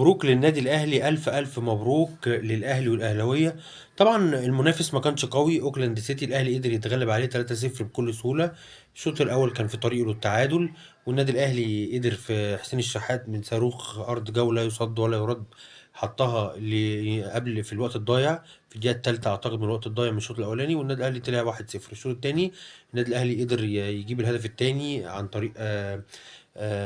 مبروك للنادي الاهلي، الف الف مبروك للاهلي والاهلاويه. طبعا المنافس ما كانش قوي، اوكلاند سيتي الاهلي قدر يتغلب عليه 3-0 بكل سهولة. الشوط الاول كان في طريقه للتعادل، والنادي الاهلي قدر في حسين الشحات من صاروخ ارض جو لا يصد ولا يرد، حطها قبل في الوقت الضايع في الدقيقة الثالثة اعتقد من الوقت الضايع من الشوط الاولاني، والنادي الاهلي طلع 1-0. الشوط الثاني النادي الاهلي قدر يجيب الهدف الثاني عن طريق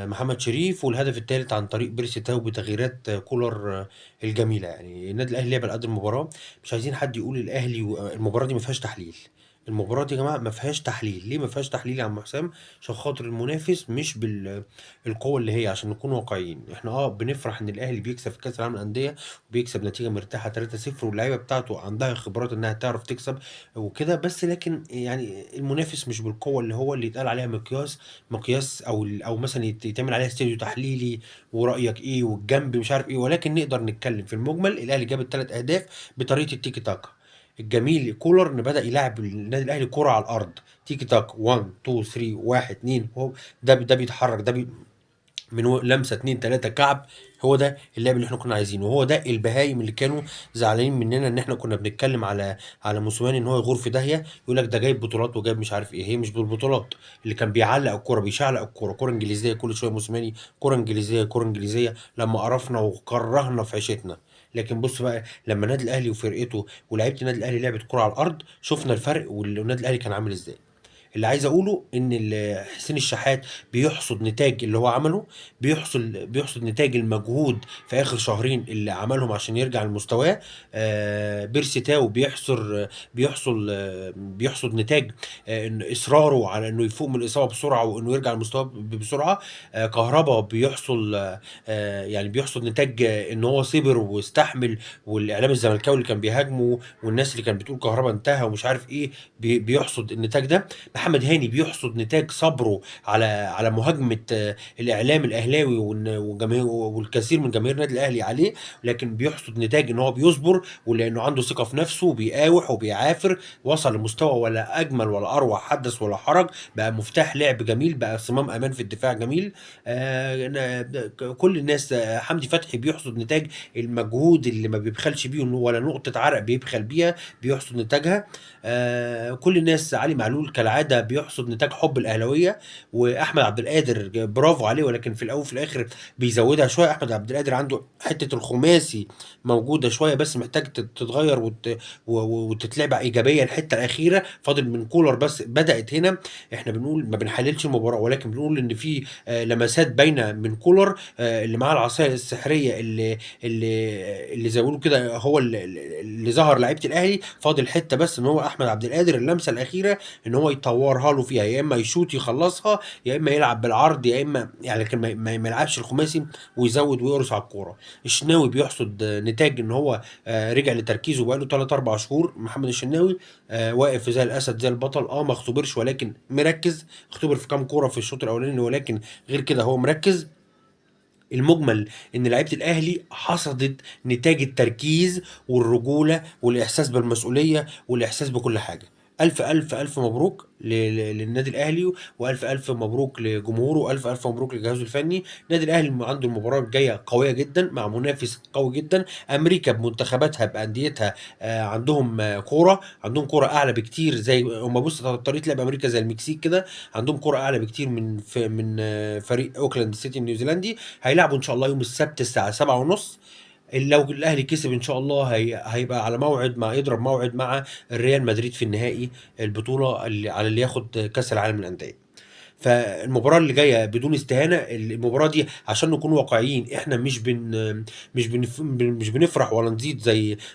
محمد شريف، والهدف الثالث عن طريق بيرسي تاو بتغييرات كولر الجميلة. يعني النادي الاهلي لعب على قد المباراة، مش عايزين حد يقول الاهلي المباراة دي ما فيهاش تحليل. المباراة دي يا جماعة ما فيهاش تحليل. ليه ما فيهاش تحليل يا عم حسام؟ عشان خاطر المنافس مش بالقوة اللي هي، عشان نكون واقعيين، احنا بنفرح ان الاهلي بيكسب في كاس العالم للاندية وبيكسب نتيجة مرتاحة 3-0، واللعيبة بتاعته عندها خبرات انها تعرف تكسب وكده، بس لكن يعني المنافس مش بالقوة اللي هو اللي يتقال عليها مقياس او مثلا يتعمل عليها استوديو تحليلي ورايك ايه والجنب مش عارف ايه. ولكن نقدر نتكلم في المجمل، الاهلي جاب الثلاث اهداف بطريقة التيكي تاكا الجميل. كولر ان بدا يلعب النادي الاهلي كرة على الارض، تيكي تاك 1 2 3 1 2، هو ده بيتحرك، ده من لمسه 2 3 كعب. هو ده اللعب اللي احنا كنا عايزينه، وهو ده البهايم اللي كانوا زعلانين مننا ان احنا كنا بنتكلم على موسيماني ان هو يغور في داهية، يقول لك ده جايب بطولات وجايب مش عارف ايه. هي مش بالبطولات، اللي كان بيعلق الكورة بيشعلق الكورة، كورة انجليزية كل شوية موسيماني، كورة انجليزية كورة انجليزية، لما قرفنا وكرهنا في عيشتنا. لكن بص بقى، لما النادي الاهلي وفرقته ولاعيبه النادي الاهلي لعبت كورة على الارض، شفنا الفرق والنادي الاهلي كان عامل ازاي. اللي عايز اقوله ان حسين الشحات بيحصد نتاج اللي هو عمله، بيحصد نتاج المجهود في اخر شهرين اللي عملهم عشان يرجع لمستواه. بيرسي تاو بيحصد نتاج إن اصراره على انه يفوق من الاصابة بسرعة وانه يرجع لمستواه بسرعة. كهربا بيحصل يعني بيحصد نتاج ان هو صبر واستحمل، والاعلام الزملكاوي اللي كان بيهاجمه والناس اللي كانت بتقول كهربا انتهى ومش عارف ايه، بيحصد النتاج ده. محمد هاني بيحصد نتاج صبره على مهاجمه الاعلام الاهلاوي والكثير من جماهير النادي الاهلي عليه، لكن بيحصد نتاج ان هو بيصبر، ولانه عنده ثقة في نفسه وبيقاوح وبيعافر، وصل لمستوى ولا اجمل ولا اروع، حدث ولا حرج، بقى مفتاح لعب جميل، بقى صمام امان في الدفاع جميل. كل الناس، حمدي فتحي بيحصد نتاج المجهود اللي ما بيبخلش بيه ولا نقطة عرق بيبخل بيها، بيحصد نتاجها. كل الناس، علي معلول كالعادة بيحصد نتاج حب الاهلاوية، واحمد عبد القادر برافو عليه، ولكن في الاول وفي الاخر بيزودها شوية. احمد عبد القادر عنده حتة الخماسي موجودة شوية، بس محتاج تتغير وتتلعب ايجابية. الحتة الاخيرة فاضل من كولر، بس بدات هنا. احنا بنقول ما بنحللش المباراة، ولكن بنقول ان في لمسات باينة من كولر، اللي معاه العصاية السحريه اللي زي ما بيقولوا كده، هو اللي ظهر لعيبة الاهلي. فاضل حتة بس ان هو احمد عبد القادر اللمسة الاخيرة ان هو يطورها له فيها، يا اما يشوط يخلصها، يا اما يلعب بالعرض، يا اما يعني، لكن ما يلعبش الخماسي ويزود ويقرص على الكورة. الشناوي بيحصد نتاج ان هو رجع لتركيزه بقاله 3 4 شهور. محمد الشناوي واقف زي الاسد زي البطل، ما اختبرش ولكن مركز، اختبر في كام كورة في الشوط الاولاني، ولكن غير كده هو مركز. المجمل ان لعيبة الاهلي حصدت نتاج التركيز والرجوله والاحساس بالمسؤولية والاحساس بكل حاجة. الف الف الف مبروك للنادي الاهلي، والف الف مبروك لجمهوره، والف الف مبروك لجهازه الفني. النادي الاهلي عنده المباراة الجاية قوية جدا مع منافس قوي جدا، امريكا بمنتخباتها بانديتها، عندهم كورة، عندهم كورة اعلى بكتير، زي هم بص طريقه لعب امريكا زي المكسيك كده، عندهم كورة اعلى بكتير من فريق اوكلاند سيتي النيوزيلندي. هيلعبوا ان شاء الله يوم السبت الساعة 7:30. لو الاهلي كسب ان شاء الله هيبقى على موعد مع، يضرب موعد مع الريال مدريد في النهائي البطولة اللي على اللي ياخد كاس العالم للاندية. فالمباراه اللي جاية بدون استهانة، المباراة دي عشان نكون واقعيين، احنا مش بنفرح ولا نزيد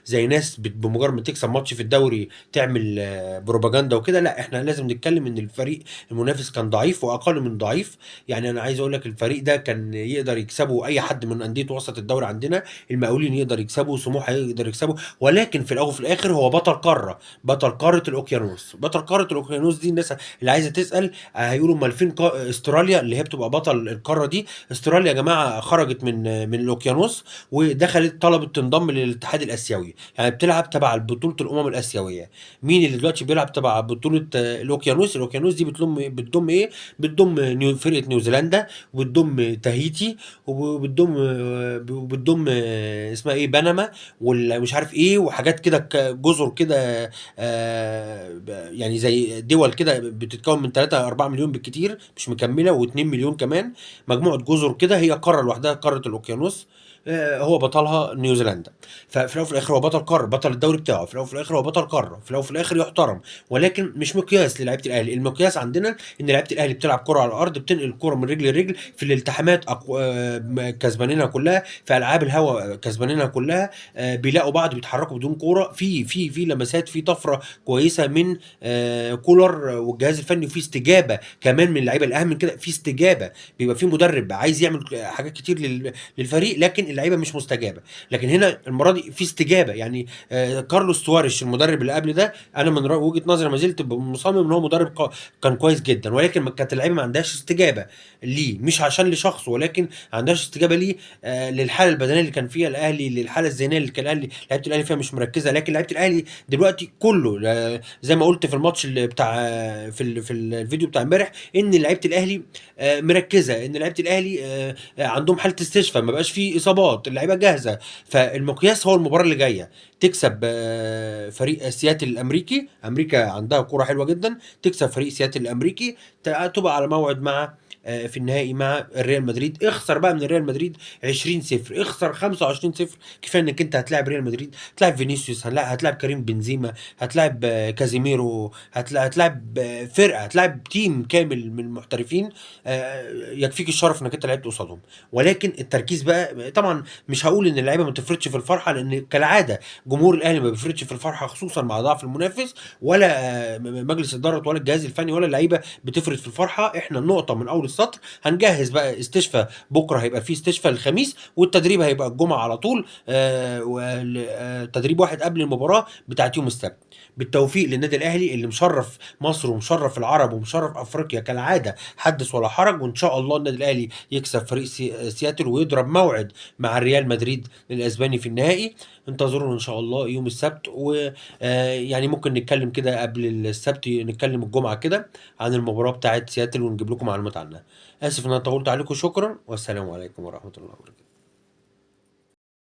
زي ناس بمجرد ما تكسب ماتش في الدوري تعمل بروباجندا وكده. لا، احنا لازم نتكلم ان الفريق المنافس كان ضعيف واقل من ضعيف. يعني انا عايز اقول لك الفريق ده كان يقدر يكسبه اي حد من اندية وسط الدوري عندنا، المقاولين يقدر يكسبه، سموحه يقدر يكسبه، ولكن في الاول وفي الاخر هو بطل قارة، بطل قارة الاوكيانوس. بطل قارة الاوكيانوس دي الناس اللي عايزه تسال، هيقولوا امال مخالفين استراليا اللي هي بتبقى بطل القارة دي. استراليا يا جماعة خرجت من الاوقيانوس ودخلت، طلبت تنضم للاتحاد الاسيوي، يعني بتلعب تبع بطوله الامم الاسيوية. مين اللي دلوقتي بيلعب تبع بطوله الاوقيانوس؟ الاوقيانوس دي بتضم ايه؟ بتضم فرقه نيوزيلندا، وبتضم تاهيتي، وبتضم اسمها ايه، بنما، والمش عارف ايه، وحاجات كده، جزر كده، يعني زي دول كده بتتكون من 3 4 مليون بالكتير، مش مكملة، و2 مليون كمان، مجموعة جزر كده، هي قارة لوحدها، قارة الاوقيانوس. هو بطلها نيوزيلندا. ففي الاول وفي الاخر هو بطل قارة، بطل الدوري بتاعه، في الاول وفي الاخر هو بطل قارة، في الاول وفي الاخر يحترم، ولكن مش مقياس للاعيبه الاهلي. المقياس عندنا ان لعيبة الاهلي بتلعب كره على الارض، بتنقل الكره من رجل لرجل، في الالتحامات كسبانينها كلها، في العاب الهواء كسبانينها كلها، بيلاقوا بعض، بيتحركوا بدون كورة، في في في لمسات، في طفرة كويسة من كولر والجهاز الفني، وفي استجابة كمان من اللعيبة. الاهم من كده في استجابة، بيبقى في مدرب عايز يعمل حاجات كتير للفريق، لكن اللعيبة مش مستجابة. لكن هنا المرة دي في استجابة. يعني كارلوس سواريش المدرب اللي قبل ده، انا من وجهه نظري ما زلت مصمم ان هو مدرب كان كويس جدا، ولكن كانت اللعيبة ما عندهاش استجابة ليه، مش عشان لشخصه، ولكن ما عندهاش استجابة ليه، للحالة البدنية اللي كان فيها الاهلي، للحالة الذهنية اللي كان الاهلي، لعيبة الاهلي فيها مش مركزه. لكن لعيبة الاهلي دلوقتي كله، زي ما قلت في الماتش اللي بتاع، في الفيديو بتاع امبارح، ان لعيبة الاهلي مركزه، ان لعيبة الاهلي عندهم حاله استشفاء، ما بقاش فيه اصابات، اللعيبة جاهزة. فالمقياس هو المباراة اللي جاية، تكسب فريق سياتل الامريكي، امريكا عندها كورة حلوة جدا، تكسب فريق سياتل الامريكي، تبقى على موعد مع في النهائي مع الريال مدريد. اخسر بقى من الريال مدريد 20-0، اخسر 25-0، كفاية انك انت هتلاعب ريال مدريد، هتلاعب فينيسيوس، هتلاعب كريم بنزيما، هتلاعب كازيميرو، هتلاعب فرقه، هتلاعب team كامل من المحترفين، يكفيك الشرف انك انت لعبت قصادهم. ولكن التركيز بقى، طبعا مش هقول ان اللعيبة ما تفرطش في الفرحة، لان كالعادة جمهور الاهلي ما بيفرطش في الفرحة، خصوصا مع ضعف المنافس، ولا مجلس ادارة ولا الجهاز الفني ولا اللعيبة بتفرط في الفرحة. احنا النقطة من اول السطر، هنجهز بقى استشفاء، بكره هيبقى في استشفاء الخميس، والتدريب هيبقى الجمعة على طول، تدريب واحد قبل المباراة بتاعت يوم السبت. بالتوفيق للنادي الاهلي اللي مشرف مصر ومشرف العرب ومشرف افريقيا كالعادة، حدث ولا حرج. وان شاء الله النادي الاهلي يكسب فريق سياتل ويضرب موعد مع الريال مدريد الاسباني في النهائي. انتظرونا ان شاء الله يوم السبت، و يعني ممكن نتكلم كده قبل السبت، نتكلم الجمعة كده عن المباراة بتاعت سياتل ونجيب لكم معلومات عنها. اسف ان انا طولت عليكم، شكرا والسلام عليكم ورحمة الله وبركاته.